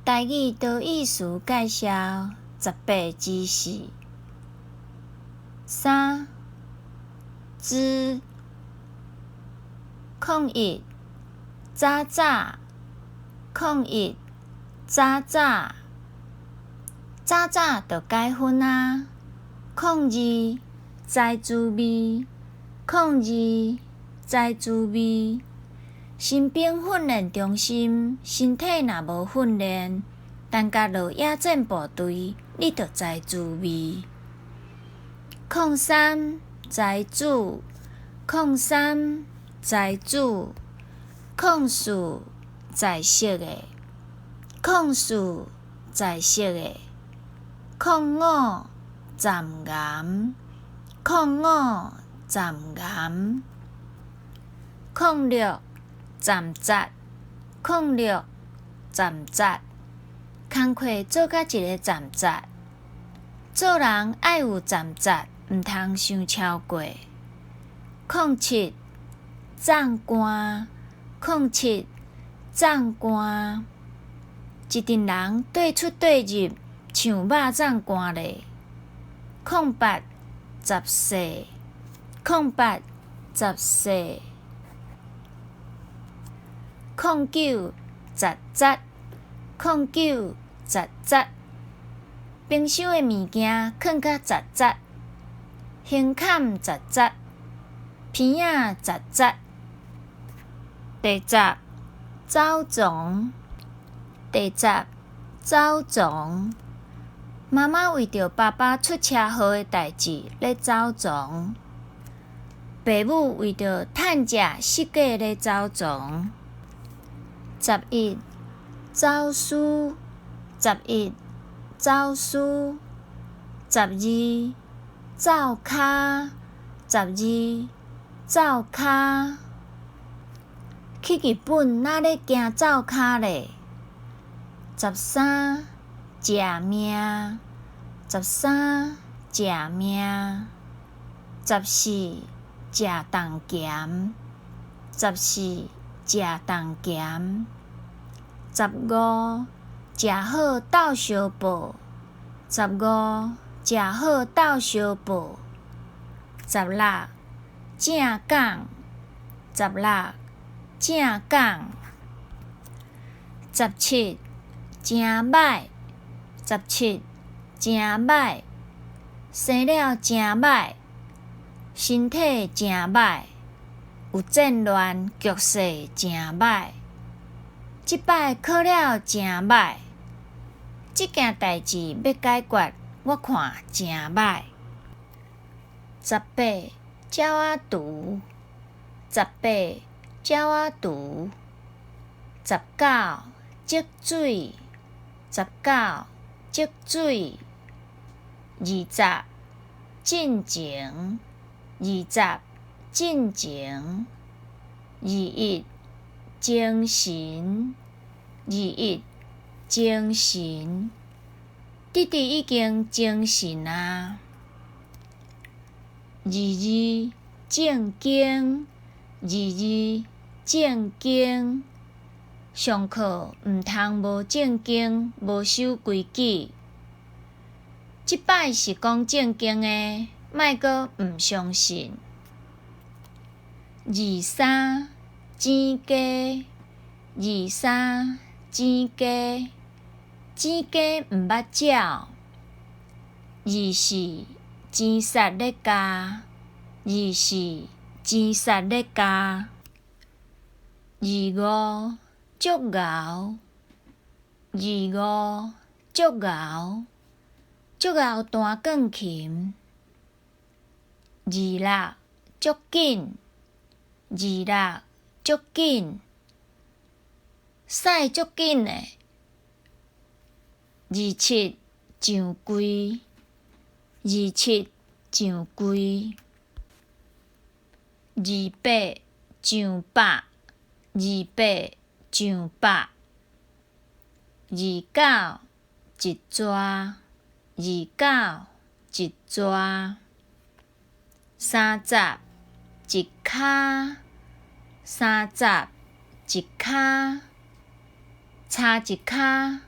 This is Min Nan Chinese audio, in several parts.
台語多義詞介紹十八之四。三、之、空一、早早、空一、早早、早早就解紛啊。空二、知滋味、空二、知滋味。新兵訓練中心，身體若無訓練，單共落野戰部隊，你就知滋味。空三、才子、空三、才子。空四、在色的、空四、在色的。空五、站岩、空五、站岩。空六、站節、空六、站節。工課做甲一个站節，做人愛有站節，毋通傷超過。空七、藏官、空七、藏官。一陣人綴出綴入，像肉粽乾咧。空八、十四、空八、十四。空九、十節、空九、十節。冰箱的物件囥甲雜雜，胸坎雜雜，鼻仔雜雜。第十，走傱。第十，走傱。媽媽為著爸爸出車禍的代誌咧走傱。爸母為著趁食失價咧走傱。11，走私。11，走私。12，走跤。12，走跤。去日本哪咧驚走跤咧？13，食命。13，食命。14，食重鹹。14，食重鹹。15，食好鬥相報。15，食好鬥相報。16，正港。16，正港。17，誠䆀。17，誠䆀。生了誠䆀，身體誠䆀，有戰亂，局勢誠䆀。這擺考了誠䆀，這件代誌欲解決，我看誠䆀。18，鳥仔櫥。18，鳥仔櫥。19，積水。19，積水。20，進前。20，進前。21，精神。21，精神。弟弟已經精神啊。22，正經。22，正經。上課毋通無正經，無守規矩。這擺是講正經的，莫閣毋相信。23，錢雞。23，錢雞。錢雞毋捌鳥。24，錢殺咧咬。24，錢殺咧咬。25，足𠢕。25，足𠢕。足𠢕彈鋼琴。26，足緊。26，足緊。駛足緊的。27，上櫃。27，上櫃。28，上百。28，上百。29，一逝。29，一逝。30，一跤。30，一跤。差一跤。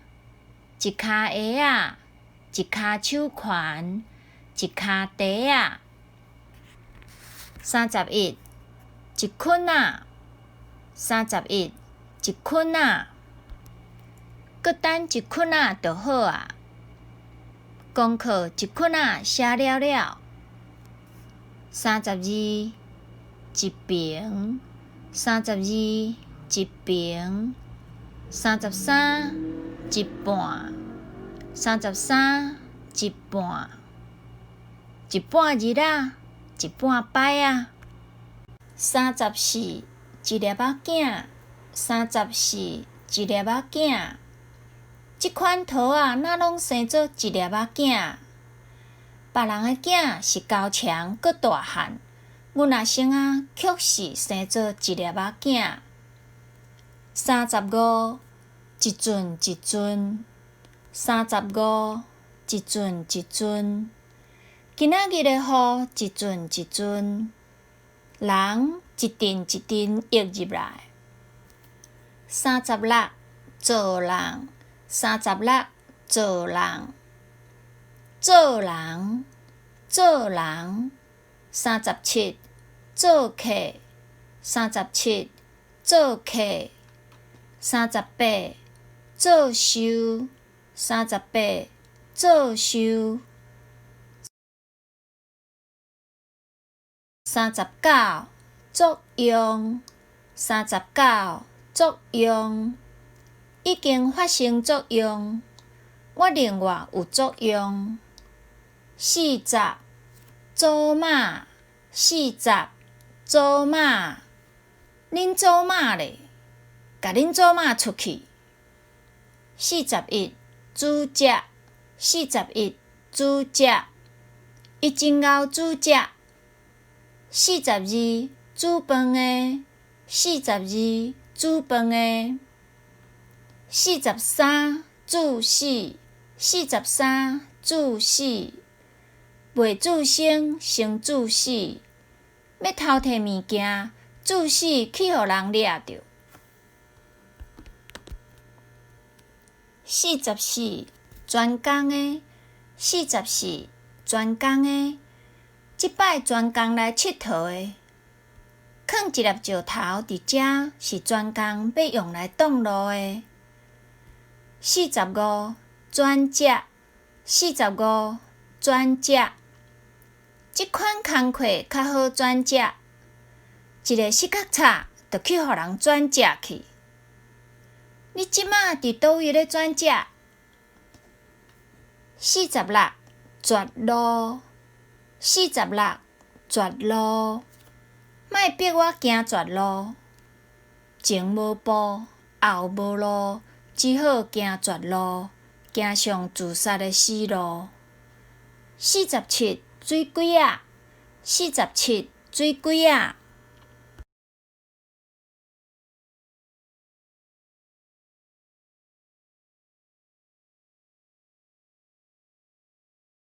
一跤鞋仔，一跤手環，一跤蹄仔。31，一捆仔，31，一捆仔。閣等一捆仔就好矣。功課一捆仔寫了了。32，一爿，32，一爿。33，一半，33，一半。一半日仔，一半擺仔。34，一粒仔囝，34，一粒仔囝。這款桃仔哪攏生做一粒仔囝？別人的囝是高強閣大漢，阮阿生仔卻是生做一粒仔囝。35，一陣一陣，35，一陣一陣。今仔日的雨一陣一陣，人一陣一陣湧入來。36，做人，36，做人，做人，做人。37，做客，37，做客。38，做壽，38，做壽。39，作用，39，作用。已經發生作用，我另外有作用。40，祖媽，40，祖媽。恁祖媽咧？共恁祖媽出去。41，煮食，41，煮食。伊真𠢕煮食。42，煮飯的，42，煮飯的。43，注死，43，注死。袂注生，先注死。欲偷提物件，注死去予人掠著。44，專工的，44，專工的。這擺專工來𨑨迌的，囥一粒石頭佇遮是專工欲用來擋路的。45，轉折，45，轉折。這款工課較好轉折，一个失角插就去予人轉折去。你這馬佇佗位咧轉折？46，絕路，46，絕路。莫逼我行絕路，前無步，後無路，只好行絕路，行上自殺的死路。47，水鬼仔，47，水鬼仔。